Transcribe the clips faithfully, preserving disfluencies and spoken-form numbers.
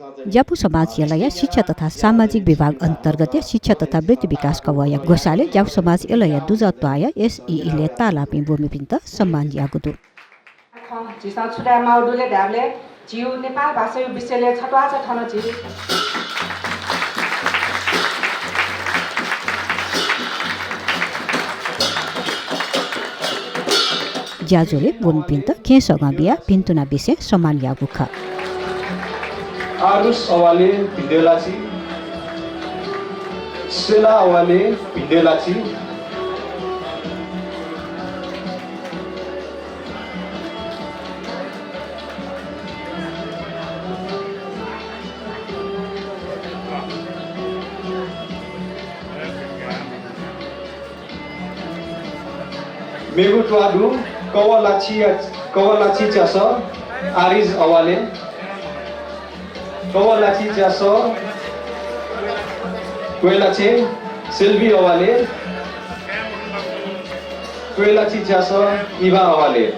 ज्यापु समाज यलया शिक्षा तथा सामाजिक विभाग अन्तर्गतया शिक्षा तथा वृत्ति विकास कवःया ग्वसालय् ज्यापु समाज यलया दुजः त्वाःया एसई इलय् ताःलाःपिं ब्वमिपिन्त सम्मान याःगु दु। खँ झीसं छु धाये माःगु दु ले धायेबलय् झीगु नेपाल भाषाया विषयलय् छत्वाःचा थन झी ज्याझ्वलय् ब्वमिपिन्त खँय् सगं बियाः भिन्तुना बिसें सम्मान याःगु खः। आरुष अवाले भिंद्वय् लाछि, सेला अवाले भिंद्वय् लाछि। मेगु त्वाः दु कवःलाछि, कवःलाछि च्यासः आरिज अवाले, कवःलाछि च्यासः क्वय्लाछि सेल्वी अवाले, क्वय्लाछि च्यासः इभा अवाले।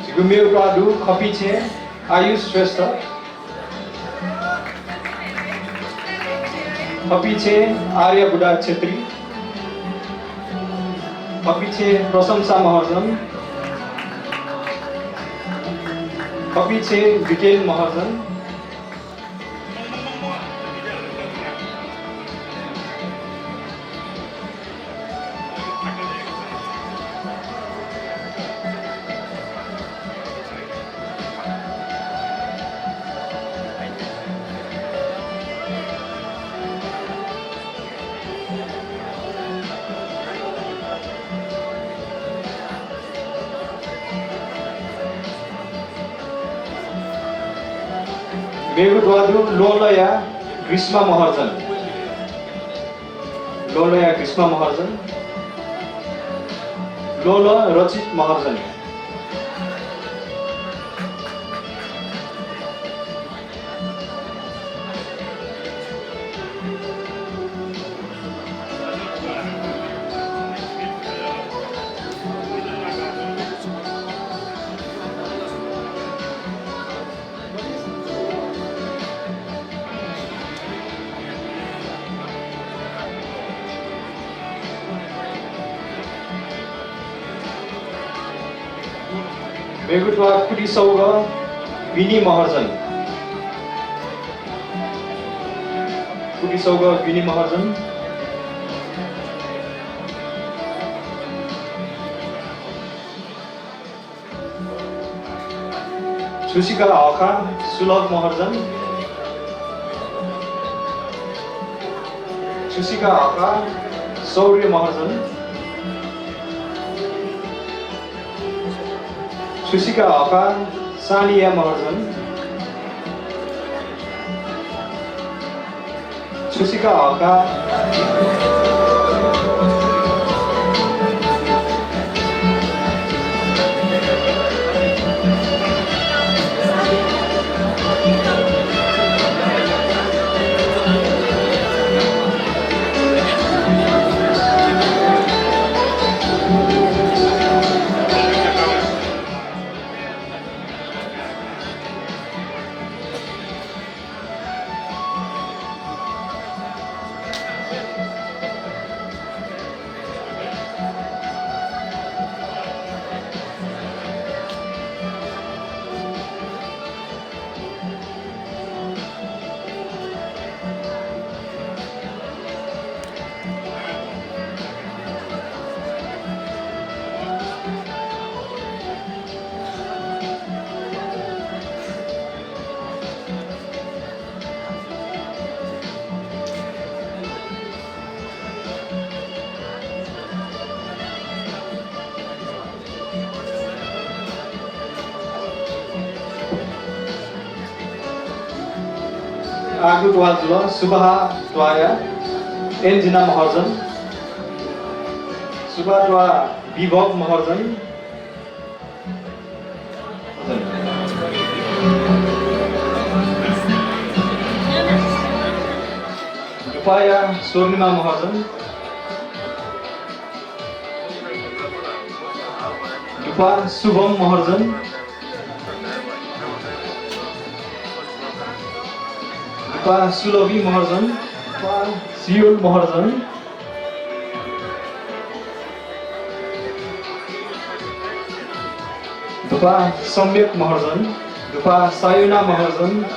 झीगु मेगु त्वाः दु खपिछेँ आयुष श्रेष्ठ, खपिछेँ आर्यबुढा छेत्री, खपिछेँ प्रशंसा महर्जन, खपिछेँ बिकेन महर्जन। मेगु त्वाः दु ल्वहंलया ग्रीष्मा महर्जन। ल्वहंलया ग्रीष्मा महर्जन। ल्वहंल रचित महर्जन। मेगु त्वाः कुति सौगः बिनी महर्जन। कुति सौगः बिनी महर्जन। छुसिका हखा सुलभ महर्जन। छुसिका हखा शौर्य महर्जन। छुसिका हखा सानिया महर्जन। छुसिका हखा। आगु त्वाः जुल सुभाः त्वाःया एन्जिना महर्जन, सुभाः त्वाः विभव महर्जन, दुपाया स्वर्णिमा महर्जन, दुपा शुभम महर्जन, दुपा सुलभी महर्जन, दुपा सियोल महर्जन, दुपा सम्यक महर्जन, दुपा सायुना महर्जन।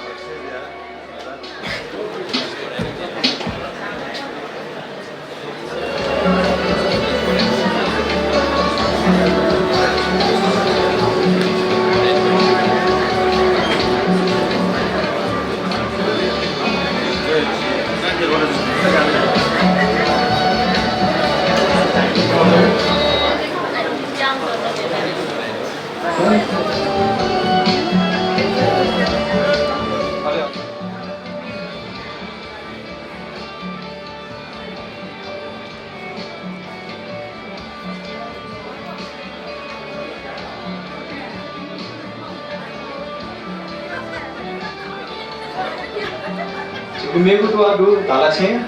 झीगु मेगु त्वाः दु धालाछेँ,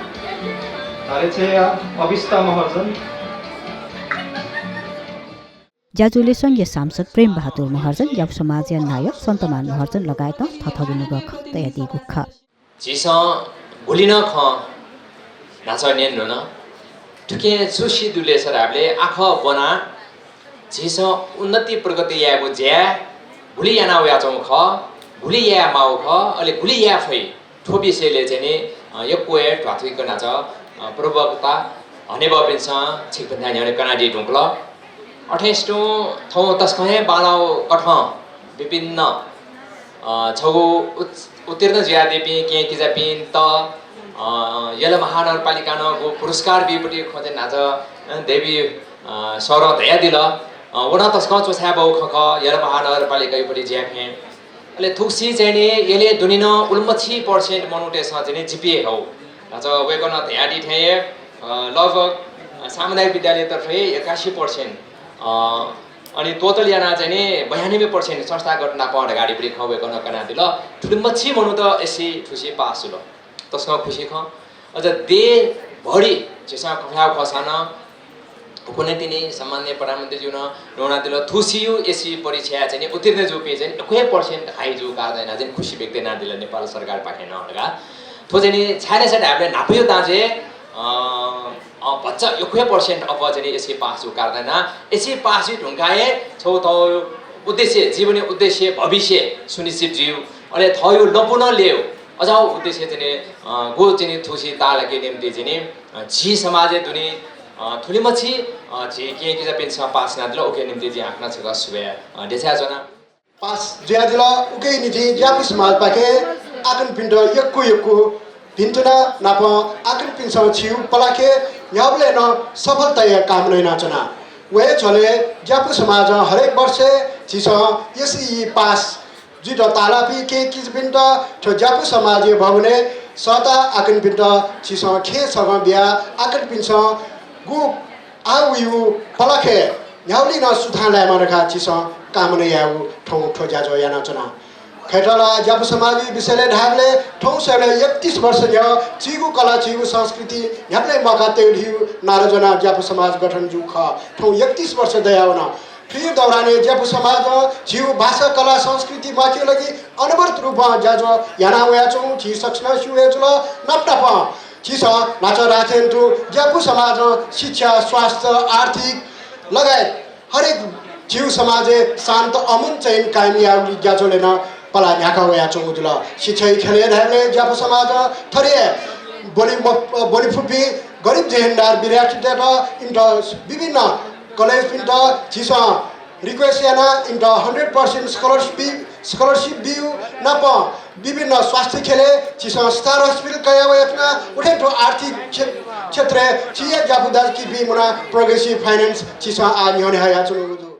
धालाछेँया अभिष्टा महर्जन। ज्याझ्वलय् संघीय सांसद प्रेम बहादुर महर्जन, ज्यापु समाजया नायः सन्तमान महर्जन लगायतं थःथःगु नुगः खँ तयादीगु खः। झीसं गुलि नं खँ न्हाचः न्यने धुन। थुकिं छु सी दु ले सर धाःबलय् आखः ब्वनाः झीसं उन्नति प्रगति यायेगु ज्या गुलि याना वयाच्वंगु खः, गुलि याये माःगु खः, अले गुलि याये फइ। थ्व विषयलय् चाहिँ नि, अ, यक्व हे ध्वाथुइक न्हाचः, अ, प्रवक्ता हनेबहःपिन्सं छिकपिन्थाय् न्ह्यःने कनादी धुंकल। अथेंस तुं थौं तसकं हे बांलाःगु कथं विभिन्न, अ, छगू उत्-, उत्तीर्ण जुयादीपिं केहेँ किजापिन्त, अ, यल महानगरपालिकां नं गु पुरस्कार बीपट्टि खँ चाहिँ न्हाचः, अ, देवी, अ, सरं धयादिल। अ, व नं तसकं च्वछाये बहःगु खँ खः, यल महानगरपालिकायापट्टि ज्या खँ। अले थुगुसी चाहिँ नि यलय् दुने नं उलिमछि percent मनूतय्सं चाहिँ नि GPA हःगु। न्हाचः वय्कलं धयादी थें हे, अ, लगभग, अ, सामुदायिक विद्यालयतर्फय् एकासी percent, अ, अनि total यानाः चाहिँ नि बयानब्बे percent संस्थागत नापं धकाः धइगु खँ वय्कलं कनादिल। थुलिमछि मनूत SC थुसी पास जुल। तसकं खुसी खँ। अझ देशभरि झीसं खँ ल्हायेगु खःसा नं हुकुन्हु तिनि सम्माननीय प्रधानमन्त्रीज्युं नं न्वनादिल, थुसिया SC परीक्षाय् चाहिँ नि उत्तीर्ण जूपिं चाहिँ नि यक्व हे percent high जूगु कारणं यानाः चाहिँ नि खुसी व्यक्त यानादिल नेपाल सरकारपाखें नं धकाः। थ्व चाहिँ नि छाय् धाःसा धायेबलय् न्हापाया दाँजय्, अ, अ, भचा यक्व हे percent अप्वः चाहिँ नि SC पास जूगु कारणं यानाः SC पास जुइ धुंकाः हे छगू थःगु उद्देश्य, जीवनया उद्देश्य, भविष्य सुनिश्चित जुइ। अले थःगु लँपु नं लय्। अज्याःगु उद्देश्य चाहिँ नि, अ, गु चाहिँ नि थुसी ताःलाकेगु निम्ति चाहिँ नि, अ, झी समाजय् दुने, अ, थुलिमछि, अ, झी केहेँ किजापिन्सं पास यानादिल, उकिया निम्ति जिं हाकनं छकः सुभाय्, अ, देछानाच्वना। पास जुयादिल, उकिया निंतिं ज्यापु समाजपाखें आकनपिन्त यक्व यक्व भिन्तुना नापं आकनपिन्सं छिगु पलाखे न्ह्याबलें नं सफलताया कामना यानाच्वना। व हे झ्वलय् ज्यापु समाजं हरेक वर्ष झीसं SC पास जुइत ताःलाःपिं केहेँ किजापिन्त थ्व ज्यापु समाजया भवनय् सःताः आकनपिन्त झीसं खेँ छगं बियाः आकनपिन्सं गु आः वइगु पलाखे न्ह्याबलें नं सुथां लायेमा धकाः झीसं कामना यायेगु थौं थ्व ज्याझ्वः यानाच्वना। खय्‌त ला ज्यापु समाजया विषयलय् धायेबलय् थौं स्वयेबलय् एकतीस वर्ष न्ह्यः झीगु कला, झीगु संस्कृति न्ह्याबलें म्वाका तयेगु धइगु नारा ज्वनाः ज्यापु समाज गठन जूगु खः। थौं एकतीस वर्ष दयावन। थुगु दौरानय् ज्यापु समाजं झीगु भाषा, कला, संस्कृति म्वाकेगु लागि अनवरत रूपं ज्याझ्वः याना वयाच्वंगु झी सकसिनं स्यू हे जुल। नाप नापं झीसं न्हाचः धाःथें तुं ज्यापु समाजं शिक्षा, स्वास्थ्य, आर्थिक लगायत हरेक झीगु समाजय् शान्त अमुन चयन कायम यायेगुलिइ ज्याझ्वलय् नं पलाः न्ह्याका वयाच्वंगु जुल। शिक्षाया ख्यलय् धायेबलय् ज्यापु समाजं थथे ब्वने म-, ब्वने फुपिं गरिब जेहेन्दार विद्यार्थीतय्त इमित विभिन्न कलेजपिन्त झीसं request यानाः इमित hundred percent scholarship, scholarship बीगु नापं विभिन्न स्वास्थ्य ख्यलय् झीसं Star Hospital कयाः वयाच्वना। उथें तुं आर्थिक क्षे-, क्षेत्रय् झी हे ज्यापु दाजुकिजापिं मुनाः progressive finance झीसं आः न्ह्यःने हयाच्वनागु दु।